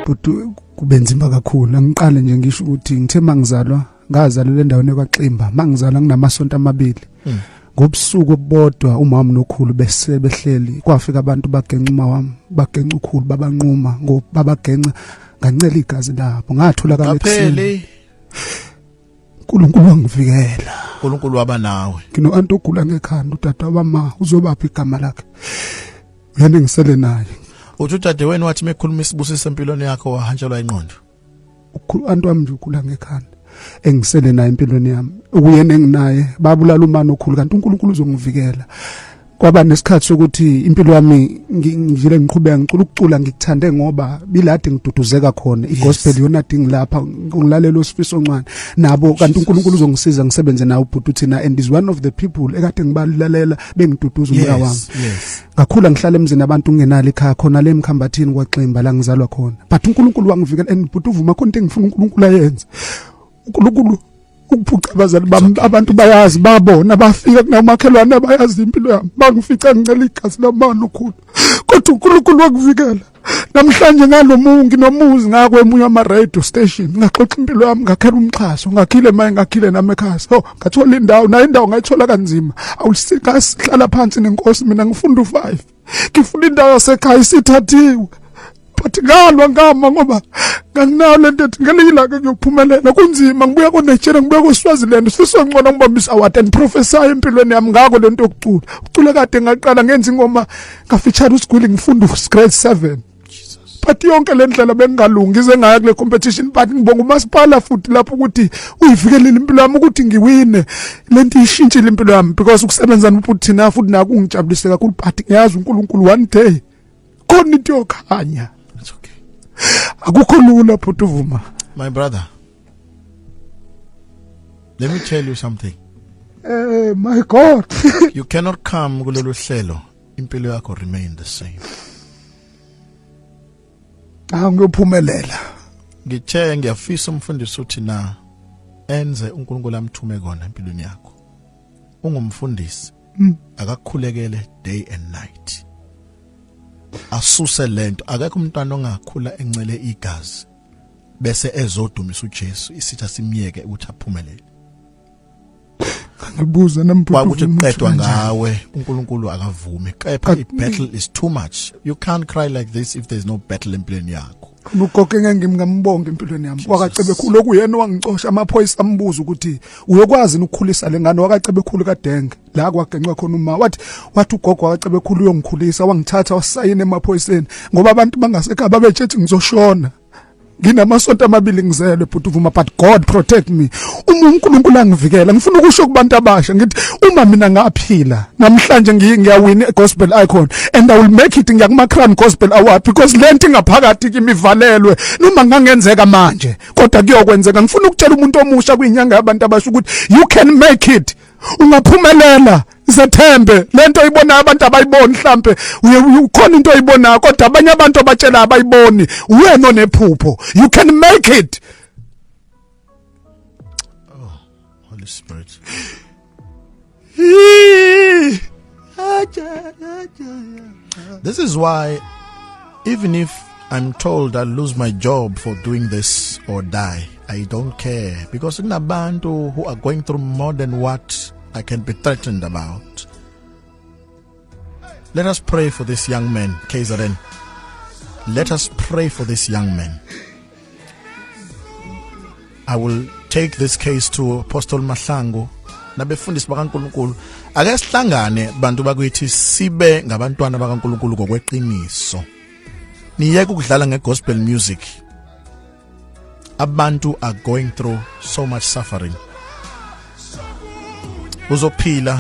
But kube nzima kakhulu. Angiqale nje ngisho ukuthi ngithe mangizalwa, ngazalelwa endaweni ekwaXimba. Mangizalwa nginamasonto 2, ngobusuku obodwa umama nokhulu bese behleli, kwafika abantu bagenca uma wami, bagenca ukhulu, babanquma ngobabagenca, ngancela igazi labo, ngatholakala ekuseni. Qapheli. uNkulunkulu wangivikela. uNkulunkulu waba nawe. Ngino anti ogula ngekhanda, udade wabama, uzobapha igama lakhe, uyena ngisele naye. Uthi udadewenu wathi mekhuluma isibusiso empilweni yakho wahanjelwa ingqondo. Ukhulu anti wami nje ugula ngekhanda, engisele naye empilweni yami, ukuyena enginaye. Babulala umama okhulu, kanti uNkulunkulu uzongivikela. Kwaba nesikhathi sokuthi impilo yami ngijile ngiqhubeka ngicula, ukucula ngikuthande ngoba bilade ngiduduzeka khona. Igospel yona ding lapha ngilalela uSifiso Ncwane nabo, kanti uNkulunkulu uzongisiza ngisebenze nawe ubhuti thina, and is one of the people ekade ngibalalela bengiduduza umoya wami. Ngakhula ngihlala emzini abantu, ngingenalo ikhaya khona le emkhambathini kwaXimba la ngizalwa khona, but uNkulunkulu wangivikela. And but uvuma khona into engifuna uNkulunkulu ayenze, uNkulunkulu ukuphuca abazali bami. Abantu bayazi, babona, bafika kunamakhelwane abayazi impilo yami, bangifica ngicela igazi lamani ukhulu, kodwa uNkulunkulu wakuvikela. Namhlanje ngalomungi nomuzi ngakwemunye ama radio station, ngaxoxa impilo yami, ngakhela umxhaso, ngakhile maye, ngakhile nami ekhaya, so ngathola indawo nayo, indawo ngayithola kanzima. Awusihlala phansi nenkosi, mina ngifunda u5, ngifuna indawo yasekhaya, isithathiwe, but ngalwa ngama ngoba nganginayo lento ethi ngelinye ilanga ngiyophumelela. Kunzima, ngibuya koNigeria, ngibuya koSwaziland, Sifiso Ncwane ngibambisa award and prophesy empilweni yami ngako lento yokucula. Ucula kade ngaqala ngenza ingoma, ngafeature uSigwili, ngifunda grade 7, but yonke le ndlela bengingalungi ize ngaya kule competition. But ngibonga umasipala futhi lapho ukuthi uyivikelile impilo yami ukuthi ngiwine lento, ishintshile impilo yami because ukusebenza noPutina futhi naku ungijabulise kakhulu. But ngiyazi uNkulunkulu one day khona into yokhanya. It's okay. Akukho lula, bhuti uvuma. My brother, let me tell you something. My God. You cannot come kulolu hlelo impilo yakho remain the same. Ah, ngiyophumelela. Ngithe ngiyafisa umfundisi uthi na enze uNkulunkulu amthume kona empilweni yakho. Ungumfundisi, akakukhulekele day and night, asuse lento. Akekho umntwana ongakhula encele igazi bese ezodumisa uJesu, isitha simyeke ukuthi aphumelele. Ngibuza nambhuti. Kwakuthi kuqedwa ngawe, uNkulunkulu akavumi, kepha i-battle is too much. You can't cry like this if there's no battle empilweni yakho. Ugogo engengimngambonga empilweni yami wakaCebe khulu, okuyena wangicosha amaphoyisa, ambuza ukuthi uyokwazi ukukhulisa lengane, wakaCebe khulu kaDenge la kwagencwa khona uma, wathi ugogo wakaCebe khulu uyongikhulisa, wangithatha wasayina emaphoyiseni ngoba abantu bangasekhaya babetshethi ngizoshona nginamasonto 2 ngizelwe, bhuti uvuma. But God protect me, uma uNkulunkulu angivikela. Ngifuna ukusho kubantu abasha ngithi uma mina ngaphila namhlanje, ngiyawina gospel icon and I will make it, ngiya kuma Crown Gospel Award, because lento ingaphakathi kimi ivalelwe, noma ngangenzeka manje kodwa kuyokwenzeka. Ngifuna ukutshela umuntu omusha kuyinyanga yabantu abasha ukuthi you can make it, ungaphumelela, zethembe. Lento oyibonayo abantu abayiboni, mhlambe ukhona into oyibonayo kodwa abanye abantu abatshela abayiboni. Wena onephupho, you can make it. Oh, Holy Spirit. This is why even if I'm told I'll lose my job for doing this or die, I don't care, because kunabantu who are going through more than what I can be threatened about. Let us pray for this young man, KZN. Let us pray for this young man. I will take this case to Apostle Mahlangu nabefundisi bakaNkuluNkulu. Ake sihlangane bantu bakithi, sibe ngabantwana bakaNkuluNkulu ngokweqiniso. Niyeke ukudlala ngegospel music. Abantu are going through so much suffering. Uzophila.